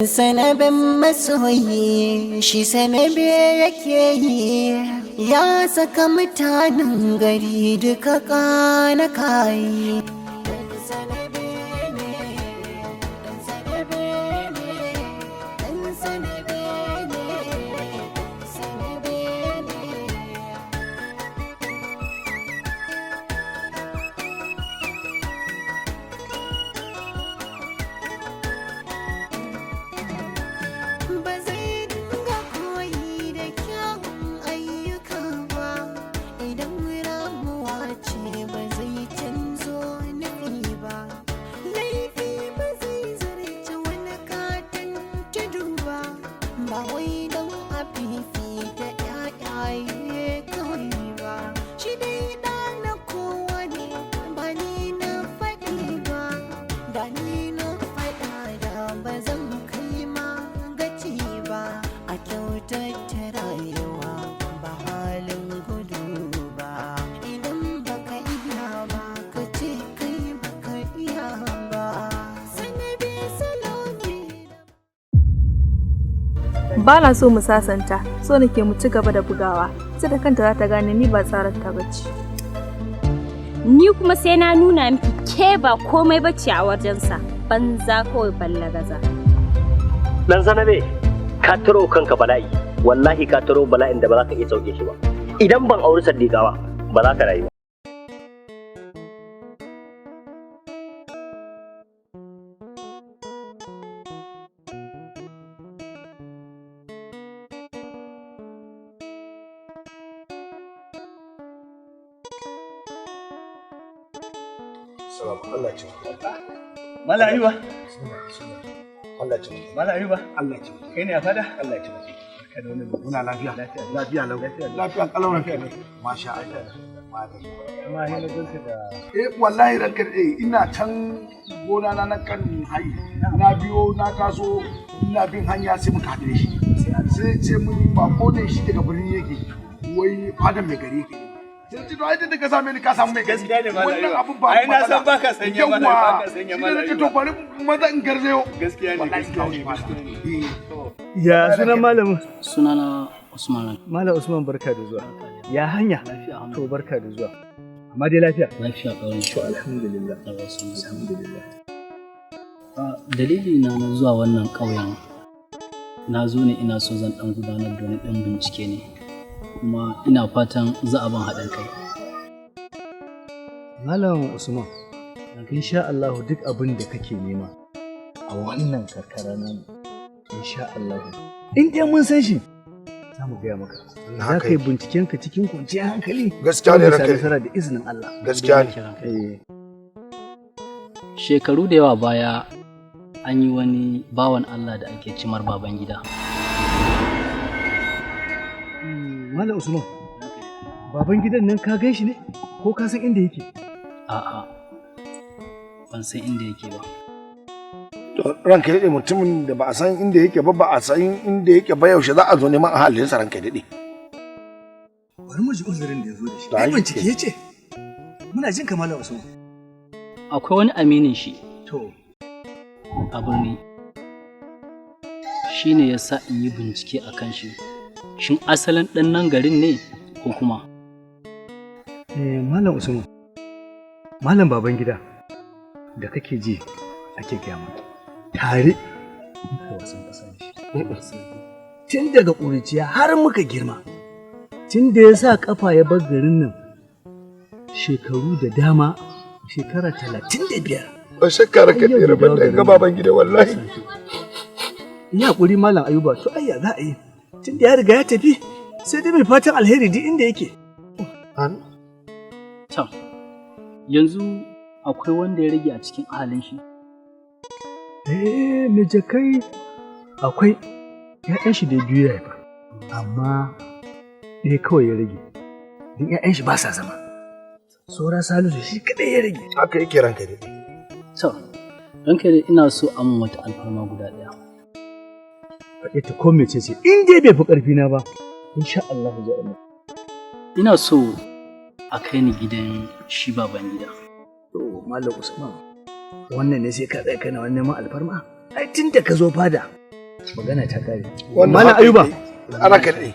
Sanabin masoyi shi sanabe yake yi, ya saka mutanen gari duka kana kayi. Ba zai dinga koyi da kyawun ayyuka ba, idan ramuwa ce ba zai canzo nufi ba, laifi ba zai zarce wani katon tudu ba, ba wai don a fifita ƴaƴaye kawai ba, shi dai ɗa na kowa ne, ba ni na faɗi ba, da ni na faɗa da ba zan kai ma gaci ba, a kyautata rayuwa ba halin gudu ba, idan baka iya ba ka ce kai baka iya ba, sanabi salomi. Ba na so mu sasanta, so nake mu ci gaba da bugawa. Sai da kanta za ta gane ni ba tsarar ta bace. Ni kuma sai na nuna miki ke ba komai bace a wajensa. Banza kawai ballagaza. Dan sanabe, ka taro kanka bala'i. Wallahi ka taro bala'in da ba za ka iya sauke shi ba. Idan ban auri Saddiqa ba, ba za ka rayu ba. Salamu Allah ce. Mala Ayuba. Allah ce. Mala Ayuba. Allah ce. Kai ne a fada? Allah ce. Ka da wani Muna lafiya. Lafiya lau. Lafiya kalau lafiya ne. Masha Allah. Madalla. Amma sai na ganka da Eh wallahi ranka eh ina can gona na na kan hayi. Na biyo na taso ina bin hanya sai muka haɗu da shi. Sai ce mun ba ko ne shi daga birni yake. Wai fadan mai gari yake. Sai ce to ai da ka same ni ka samu mai gari. Gaskiya ne, Malam Wannan Ayuba. abun ba Ai, na san matsala. baka sanya Malam Yawwa. Ayuba, baka sanya Shi ne Malam nace Ayuba. to bari maza in garzayo. Gaskiya ne, Wallahi gaskiya kawo ne, shi fada. gaskiya ne. Eh. Ya sunan malamin? Sunana Usman. Malam Usman, barka da zuwa. Ya hanya? Lafiya. To barka da zuwa. Amma dai lafiya? Lafiya ƙauyen. To alhamdulillah. Alhamdulillah. Dalili na na zuwa wannan ƙauyen, na zo ne ina so zan ɗan gudanar da wani ɗan bincike ne, kuma ina fatan za a ban haɗin kai. Malam Usman, insha Allah duk abin da kake nema a wannan karkara namu, insha Allah. In dai mun san shi, za mu gaya maka. Za ka yi bincikenka cikin kwanciyar hankali. Gaskiya ne Za mu ranka sami ne. nasara da izinin Allah. Gaskiya ne. Eh. Shekaru da yawa baya an yi wani bawan Allah da ake cimar baban gida. Malam Usman, baban gidan nan ka gan shi ne? Ko ka san inda yake? A'a, ban san inda yake ba. To, ranka daɗe, mutumin da ba a san inda yake ba, ba a san inda yake ba, yaushe za a zo neman ahalinsa, ranka daɗe? Bari mu ji uzurin da ya zo da shi. To, ai Ai bincike ya ce. Muna jin ka, Malam Usman. Akwai wani aminin shi To, a birni. Shi ne ya sa in yi bincike a kan shi. Shin asalin ɗan nan garin ne ko kuma? Eh, Malam Usman, Malam baban gida da kake ji ake gaya maka. Tare muka wasan ƙasa da shi. Tun daga ƙuruciya har muka girma. Tun da ya sa ƙafa ya bar garin nan shekaru da dama, shekara 35. Ba shakka ranka Ai, yau daɗe, bai rabon dawo da in ga garin baban gida wallahi. Yi haƙuri, Malam Ayuba, to ayya za a yi. Tun da ya riga ya tafi, sai dai mai fatan alheri duk inda yake. To, yanzu akwai wanda ya rage a cikin ahalin shi. Eh, me jakai akwai ‘ya'yan shi da biyu ya haifa, amma ɗaya kawai ya rage, don ‘ya'yan shi ba sa zama. Saura Salisu shi kaɗai ya rage. Haka yake, ranka daɗe. To, ranka dai, ina so a min wata alfarma guda ɗaya. Faɗe ta ko mece ce, in dai bai fi ƙarfi na ba, insha Allah za a yi. Ina so a kai ni gidan shi baban gida. To, Malam Usman, wannan ne sai ka tsaya kana wani neman alfarma? Ai tun da ka zo fada, Magana ta kare. Wannan Malam haka Ayuba. yake. Ranka daɗe.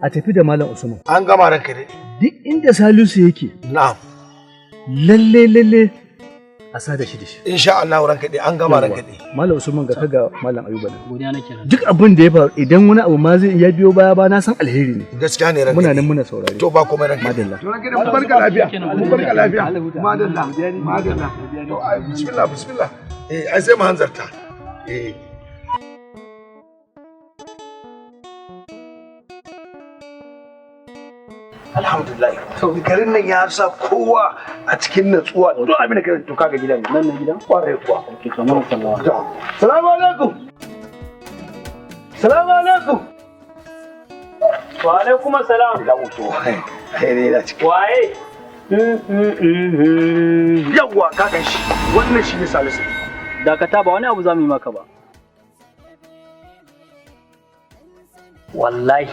A tafi da Malam Usman. An gama ranka daɗe. Duk inda Salisu yake. Na'am. Lalle lalle a sada shi da shi. Insha Allah ranka daɗe an gama ranka daɗe. Malam Usman ga kaga Malam Ayuba nan. Godiya nake ranka. Duk abin da ya faru idan wani abu ma zai ya biyo baya ba na san alheri ne. Gaskiya ne ranka. Muna nan muna saurare. To ba komai ranka. Madalla. To ranka daɗe mun barka lafiya. Mun barka lafiya. Madalla. Madalla. To ai bismillah bismillah. Eh ai sai mu hanzarta. Eh. Alhamdulillah. Garin nan ya sa kowa a cikin natsuwa. Duk abin da ka to kaga gidan nan ne gidan? Kwarai kuwa. Okay, to mun sallama. Salamu alaikum. Salamu alaikum. Wa alaikum assalam. Da mutu. Ai ne na ciki. Waye? Yawwa ka gan shi. Wannan shi ne Salisu. Dakata ba wani abu za mu yi maka ba. Wallahi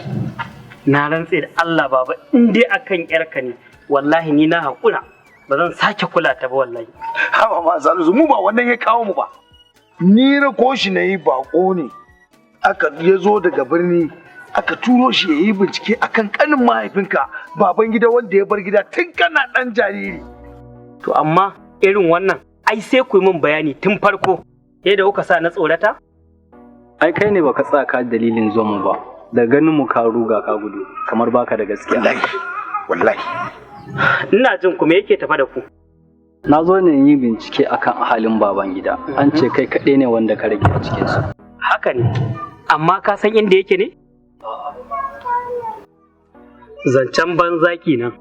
na rantse da Allah baba in dai akan yarka ne wallahi ni na haƙura ba zan sake kula ta ba wallahi. Haba ma Salisu mu ba wannan ya kawo mu ba. Ni rako shi na yi bako ne. Aka ya zo daga birni aka turo shi ya yi bincike akan kanin mahaifinka baban gida wanda ya bar gida tun kana ɗan jariri. To amma irin wannan ai sai ku yi min bayani tun farko yadda kuka sa na tsorata? Ai kai ne baka tsaya ka dalilin zuwan mu ba. Da ganin mu ka ruga ka gudu kamar baka da gaskiya. Wallahi wallahi. Ina jin ku me yake tafa da ku? Na zo ne in yi bincike akan halin baban gida. An ce kai kaɗai ne wanda ka rage a cikin su. Haka ne amma ka san inda yake ne? Zancen banza kenan.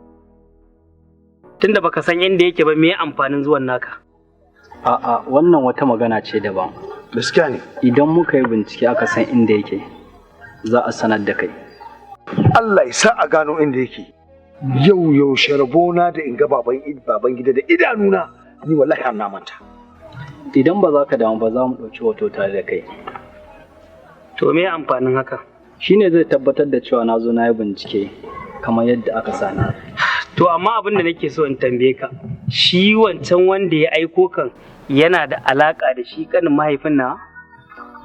Tunda baka san inda yake ba me amfanin zuwan naka? A'a wannan wata magana ce daban. Gaskiya ne. Idan muka yi bincike aka san inda yake za a sanar da kai. Allah ya sa a gano inda yake. Yau yaushe rabona da in ga baban baban gida da idanuna ni wallahi har na manta. Idan ba za ka damu ba za mu ɗauki hoto tare da kai. To me amfanin haka? Shi ne zai tabbatar da cewa na zo na yi bincike kamar yadda aka sani. To amma abin da nake so in tambaye ka, shi wancan wanda ya aiko kan yana da alaka da shi kanin mahaifin na?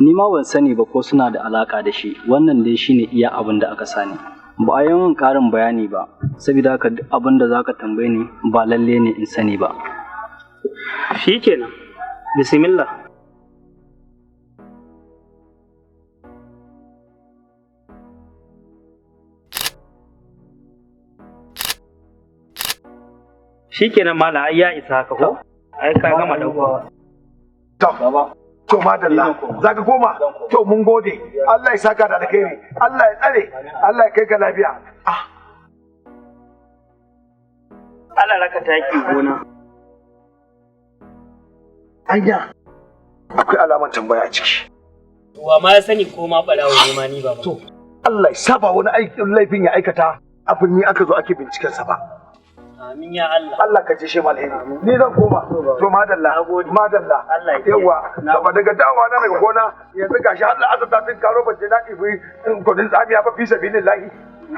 Ni ma ban sani ba ko suna da alaka da shi, wannan dai shine iya abin da aka sani. Ba a yi min ƙarin bayani ba, saboda haka duk abin da za ka tambaye ni ba lalle ne in sani ba. Shi kenan, bismillah. Shikenan malam ai ya isa haka ko? Ai ka gama dauko. To, to madalla, za ka koma? To mun gode, Allah ya saka da alkhairi, Allah ya tsare, Allah ya kai ka lafiya. Ah. Allah raka taki gona. Anya, akwai alaman tambaya a ciki. Wa ma ya sani ko ma barawo ne ma ni baba. To, Allah ya saba wani aikin laifin ya aikata a birni aka zo ake binciken sa ba. Amin ya Allah. Allah ka ji shi alheri. Ni zan koma. To madalla. Madalla. Allah ya kiyaye. Yawa. Gaba daga dawowa na daga gona yanzu gashi Allah azza tun karo ban je na ɗibi kudin tsamiya ba fi sabilillahi.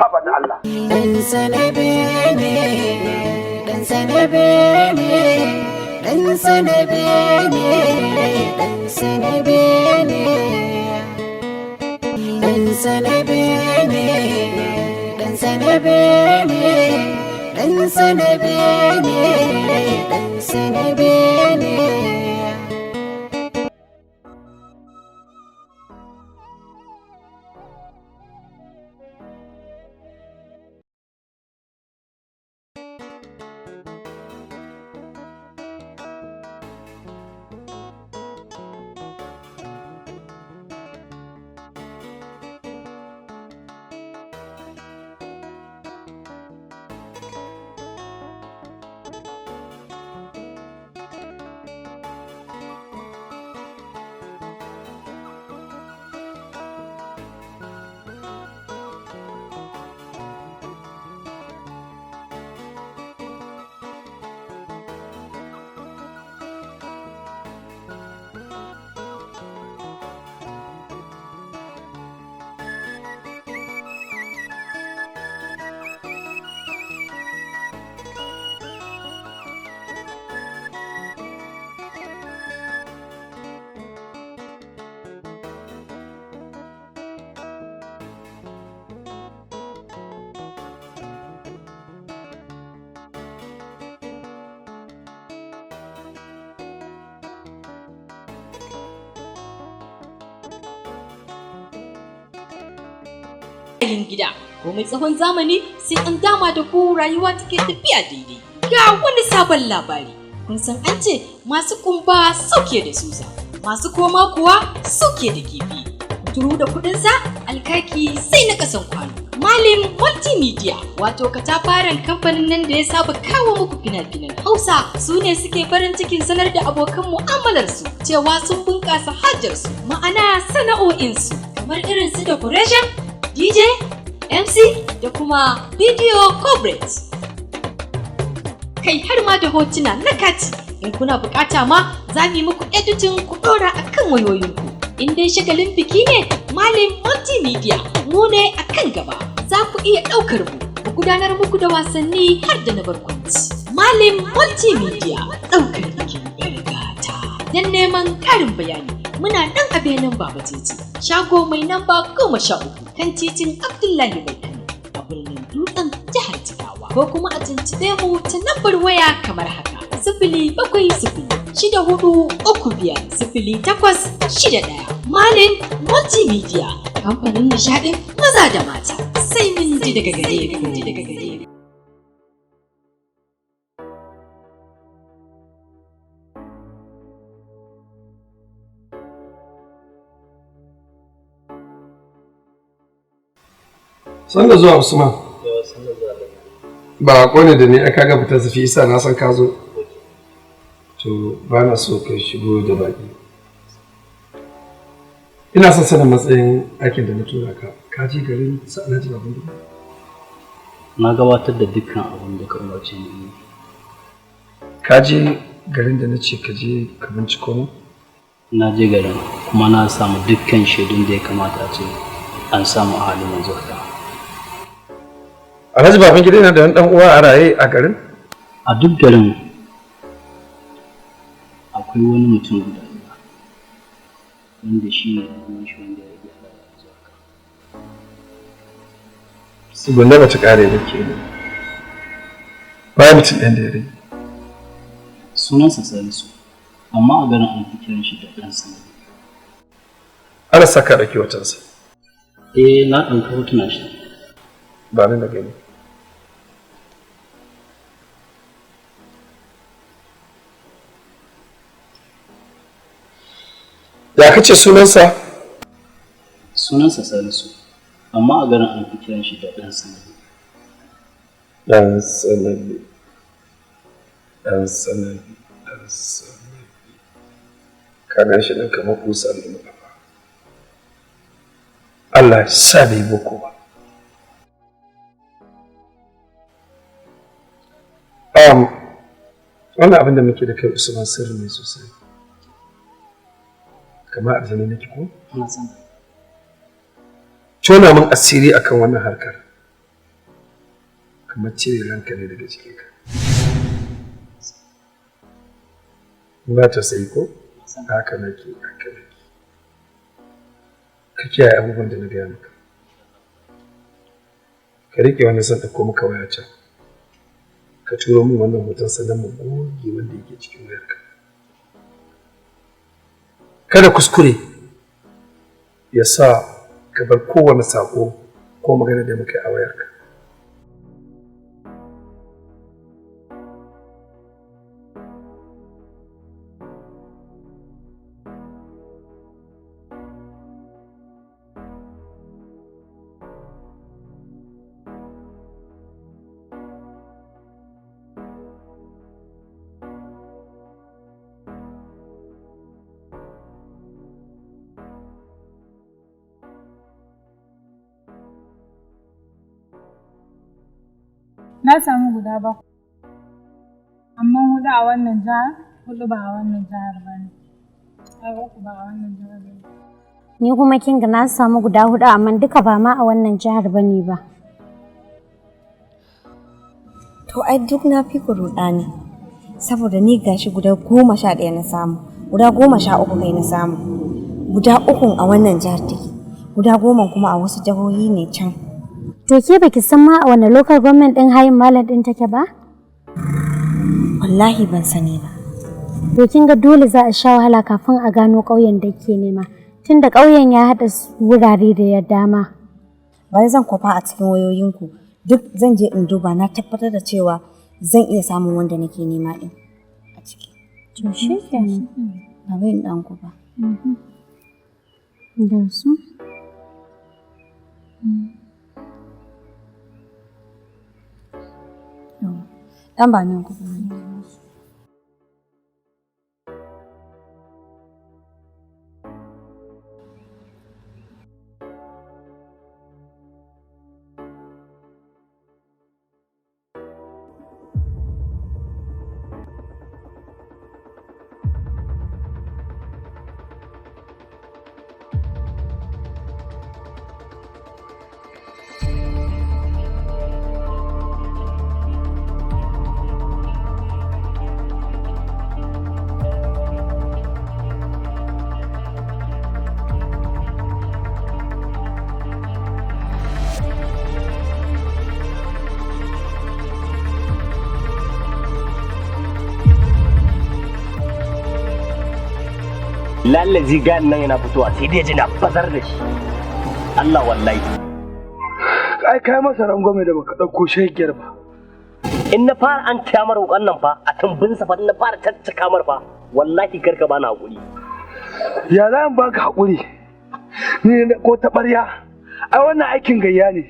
Haba da Allah. Dan sanabe ne, dan sanabe ne, dan sanabe ne, dan sanabe ne. Dan sanabe ne, dan sanabe ne, dan sanabe ne, dan sanabe ne. Yayin gida, komai tsawon zamani sai an dama da ku rayuwa take tafiya daidai. Ga wani sabon labari, kun san an ce masu kumba suke da susa, masu koma kuwa suke da kifi. Kuturu da kuɗinsa alkaki sai na kasan kwano. Malam Multimedia wato katafaren kamfanin nan da ya saba kawo muku fina-finan Hausa su ne suke farin cikin sanar da abokan mu'amalarsu cewa sun bunƙasa hajarsu ma'ana sana'o'insu kamar irin su decoration, DJ, MC da kuma video coverage. Kai har ma da hotuna na kati in kuna bukata ma za mu yi muku editing ku ɗora a kan wayoyinku. In dai shagalin biki ne Malam Multimedia mu ne a kan gaba. Za ku iya ɗaukar mu mu gudanar muku da wasanni har da na barkwanci. Malam Multimedia ɗaukar bikin 'yar gata. Don neman ƙarin bayani muna nan a benin Baba Titi shago mai namba 13 kan titin Abdullahi Mai Kano a birnin Dutsen jihar Jigawa. Ko kuma a tuntuɓe mu ta lambar waya kamar haka 07064350861. Malin Multimedia kamfanin nishaɗin maza da mata sai mun ji daga gare ku. Sanda zuwa Usman. Ba ko ne da ni aka ga fitar zafi isa na san ka zo. To ba na so ka shigo da baki. Ina son sanin matsayin aikin da na tura ka. Ka je garin sa Alhaji Babangida? Na gabatar da dukkan abin da ka umarce ni in yi. Ka je garin da na ce ka je ka binciko mu? Na je garin kuma na samu dukkan shaidun da ya kamata a ce an samu a halin yanzu haka. Alhaji Babangida yana da wani ɗan uwa a raye a garin? A duk garin akwai wani mutum guda ɗaya wanda shi ne ɗan shi wanda ya rage a raye yanzu haka. Tsugunna ba ta ƙare ba ke nan. Bayan mutum ɗan da ya rage. Sunansa Salisu, amma a garin an fi kiran shi da ɗan Sani. Ana sa ka ɗauki hotonsa. Eh, na ɗauki hotunan shi. Ba ni na gani. Ya kace sunansa? Sunansa Salisu, amma a garin an fi kiran shi da ɗan Sani. Ɗan Sanabi. Ɗan Sanabi. Ɗan Sanabi. Ka gan shi ɗin kamar kusa da kafa. Allah ya sa bai boko ba. Wannan abin da muke da kai Usman sirri ne sosai. Kamar aljani nake ko? Ina son Tona min asiri akan wannan harkar. Kamar cire ranka ne daga jikinka. Ba ta sayi ko? Haka nake, haka nake. Ka kiyaye abubuwan da na gaya maka. Ka riƙe wannan zan ɗauko maka wayata. Ka turo min wannan hoton sannan mu goge wanda yake cikin wayarka. Kada kuskure ya sa ka bar kowane saƙo ko magana da muka yi a wayarka. Na samu guda 7, amma 4 a wannan jihar, 4 ba a wannan jihar ba ne. Ai, 3 ba a wannan jihar ba ne. Ni kuma kin ga na samu guda 4 amma duka ba ma a wannan jihar ba ne ba. To ai duk na fi ku ruɗani. Saboda ni gashi guda 11 na samu, guda 13 kai na samu. Guda 3 a wannan jihar take, guda 10 kuma a wasu jihohi ne can. To ke baki san ma a wane local government ɗin hayin malam ɗin take ba? Wallahi ban sani ba. To kin ga dole za a sha wahala kafin a gano ƙauyen da ke nema. Tunda ƙauyen ya haɗa wurare da ya dama. Bari zan kwafa a cikin wayoyinku. Duk zan je in duba, na tabbatar da cewa zan iya samun wanda nake nema din a ciki. To shi kenan. Bari in ɗan kwafa. Da su. Ɗan ba ni kwafa. Lallazi gan nan yana fitowa sai dai ji na bazar da shi. Allah wallahi. Ai kai masa rangwame da baka ɗauko shegiyar ba. In na fara an taya mar wukan nan fa a tumbinsa fa, in na fara caccaka mar fa, wallahi karka bani hakuri. Ya za in baka hakuri? Ni ne ko taɓarya? Ai wannan aikin gayya ne.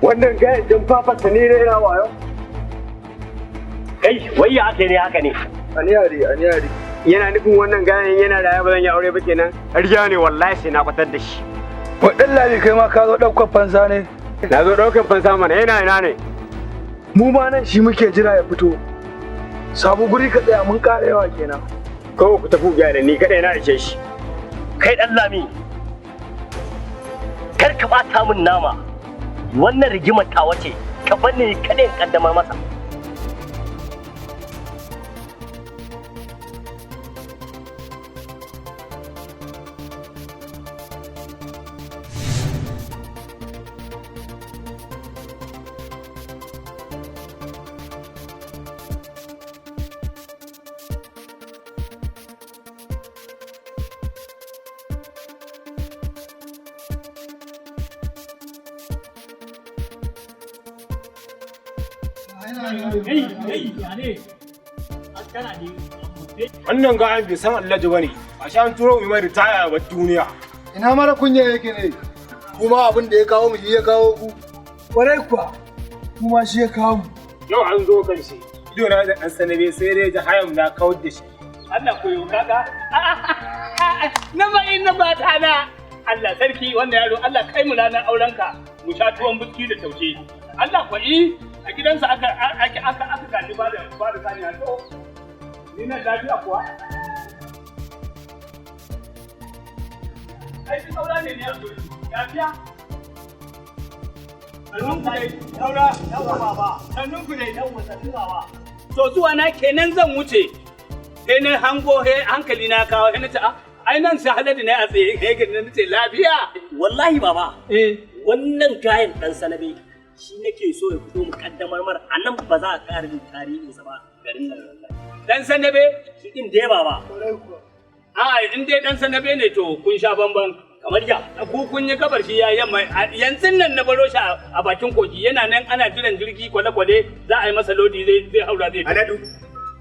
Wannan gayan din fafata ne raina wayo. Kai, wai ya ake ne haka ne? Aniyari, aniyari. Yana nufin wannan gayan yana da ba zan yi aure ba kenan. Ƙarya ne, wallahi sai na kwatar da shi. Waɗin lami, kai ma ka zo ɗaukar fansa ne? Na zo ɗaukar fansa mana, yana ina ne? Mu ma nan shi muke jira ya fito. Samu guri ka tsaya, mun ƙara yawa kenan. Kawai ku tafi gyara, ni kaɗai na ishe shi. Kai ɗan lami. Kar ka ɓata min nama. Wannan rigimar tawa ce, ka banne kaɗai in ƙaddamar masa. Wannan gayan bai san Alhaji bane. A sha an turo mu mai ritaya ba duniya. Ina mara kunya yake ne? Kuma abin da ya kawo mu shi ya kawo ku. Kwarai kuwa, kuma shi ya kawo mu. Yau an zo kan shi. Ido na da ɗan sanabe sai dai ji hayam na kawar da shi. Allah koyo kaga. Na ba na ba ta na. Allah sarki, wannan yaro, Allah kai mu ranar aurenka mu sha tuwon biski da taushe. Allah kwa'i a gidansa aka aka aka aka gaji ba da saniya to. Ni nan lafiya kuwa? Ai ki saura ne ne a gurin. Lafiya? Sannun ku dai, saura, Yawwa baba. Sannun ku dai. Yawwa, sannu baba. To zuwa na kenan zan wuce. Sai na hango he hankali na kawo, sai na ce, "Ah, ai nan sai haladu ne a tsaye." He gani na ce lafiya. Wallahi baba. Eh. Wannan gayan ɗan sanabe shi nake so ya fito mu kaddamar mar a nan, ba za a ƙara jin tarihinsa ba garin nan wallahi. Dan sanabe? Shi ɗin dai baba. A in dai dan sanabe ne, to kun sha bamban. Kamar ya? Ku kun yi gabar, shi ya yamma. Yanzu nan na baro shi a bakin kogi, yana nan ana jiran jirgi kwale-kwale za a yi masa lodi, zai haura zai. Aladu.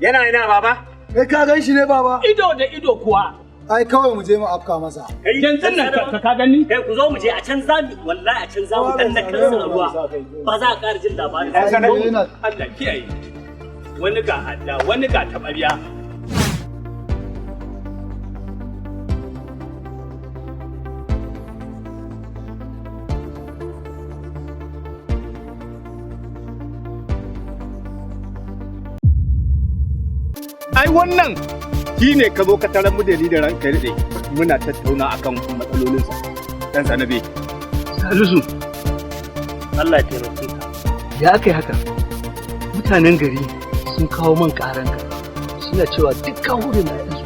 Yana ina baba? Kai ka gan shi ne baba? Ido da ido kuwa. Ai kawai mu je mu afka masa. Yanzu nan ka gani? Kai, ku zo mu je, a can za mu, wallahi a can za mu danna kansa a ruwa. Ba za a ƙara jin labarin. Allah kiyaye. Wani ga adda, wani ga taɓarya. Ai wannan shi ne ka zo ka tarar mu da ni da ranka daɗe muna tattauna akan matsalolinsa. Dan sanabe. Salisu, Allah ya taimake ka. Ya aka yi haka? Mutanen gari sun kawo man karanka. Suna cewa duk ka hure na yanzu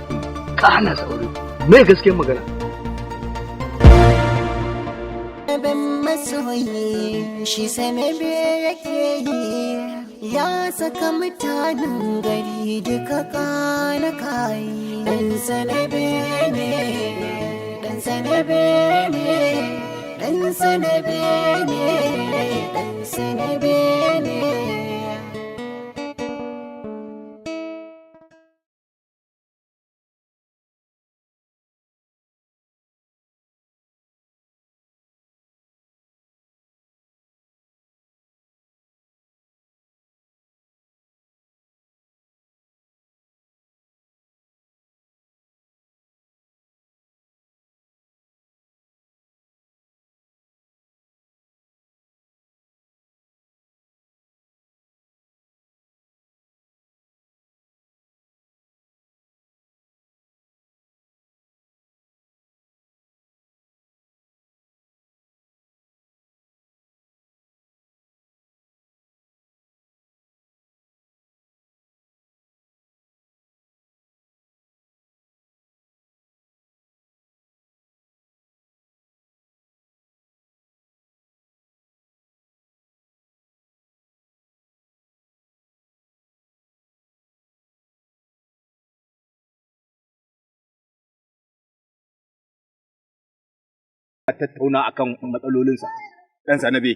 ka hana su aure. Me gaskiyar magana? Ban masoyi shi sanabe yake yi. Ya saka mutanen gari duka kana kayi. Ɗan sanabe ne, ɗan sanabe ne, ɗan sanabe ne, ɗan sanabe ne. Tattauna akan matsalolinsa. Ɗan sanabe.